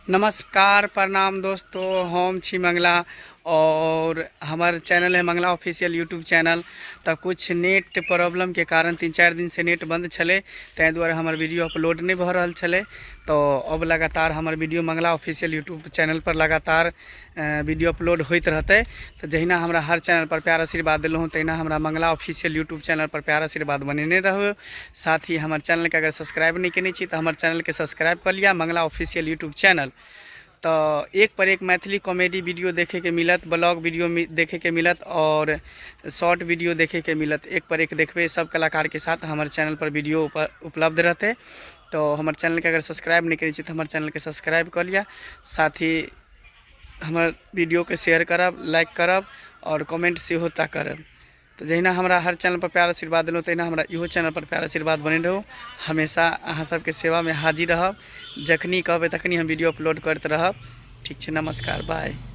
नमस्कार प्रणाम दोस्तों, हम छी मंगला और हमर चैनल है मंगला ऑफिशियल यूट्यूब चैनल। तऽ कुछ नेट प्रॉब्लमके कारण 3-4 दिनसँ नेट बन्द छलै, ताहि दुआरे हमर वीडियो अपलोड नहि भऽ रहल छलै। तऽ अब लगातार हमर video Mangala official YouTube channel पर लगातार वीडियो अपलोड होइत रहतै। तऽ जहिना हमरा हर चैनल पर प्यार आशीर्वाद देलहुँ, तहिना हमरा मंगला ऑफिशियल यूट्यूब चैनल पर प्यार आशीर्वाद बनेने रहू। साथ ही हमर चैनलके अगर सब्सक्राइब नहि केने छी तऽ हमर चैनलके सब्सक्राइब कऽ लिअ, मंगला ऑफिशियल यूट्यूब चैनल। तऽ एक पर एक मैथिली कॉमेडी वीडियो देखैके मिलत, ब्लॉग वीडियो देखैके मिलत आओर शॉर्ट वीडियो देखैके मिलत। एक पर एक देखबै, सब कलाकारके साथ हमर चैनल पर वीडियो उपलब्ध रहतै। तऽ हमर चैनलके अगर सब्सक्राइब नहि केने छी तऽ हमर चैनलके सब्सक्राइब कऽ लिअ। साथ ही हमर वीडियोके शेयर करब, लाइक करब आओर कमेंट सेहो टा करब। तऽ जहिना हमरा हर चैनल पर प्यार आशीर्वाद देलहुँ, तहिना हमरा इहो चैनल पर प्यार आशीर्वाद बने रहू। हमेशा अहाँ सबके सेवामे हाजिर रहब। जखनी कहबै तखनी हम वीडियो अपलोड करैत रहब। ठीक छै, नमस्कार, बाय।